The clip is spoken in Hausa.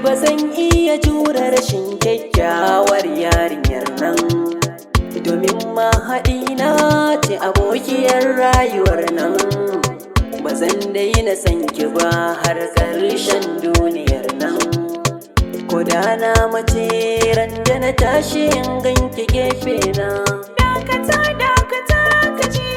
Ba zan iya jure rashin kyakkyawar yarinyar nan, domin ma haɗina ce abokiyar rayuwar nan. Ba zan daina san ki ba har ƙarshen duniyar nan. Ko da na mace, ran da na tashi in ganki gefe na. Dakata, dakata, ka ji.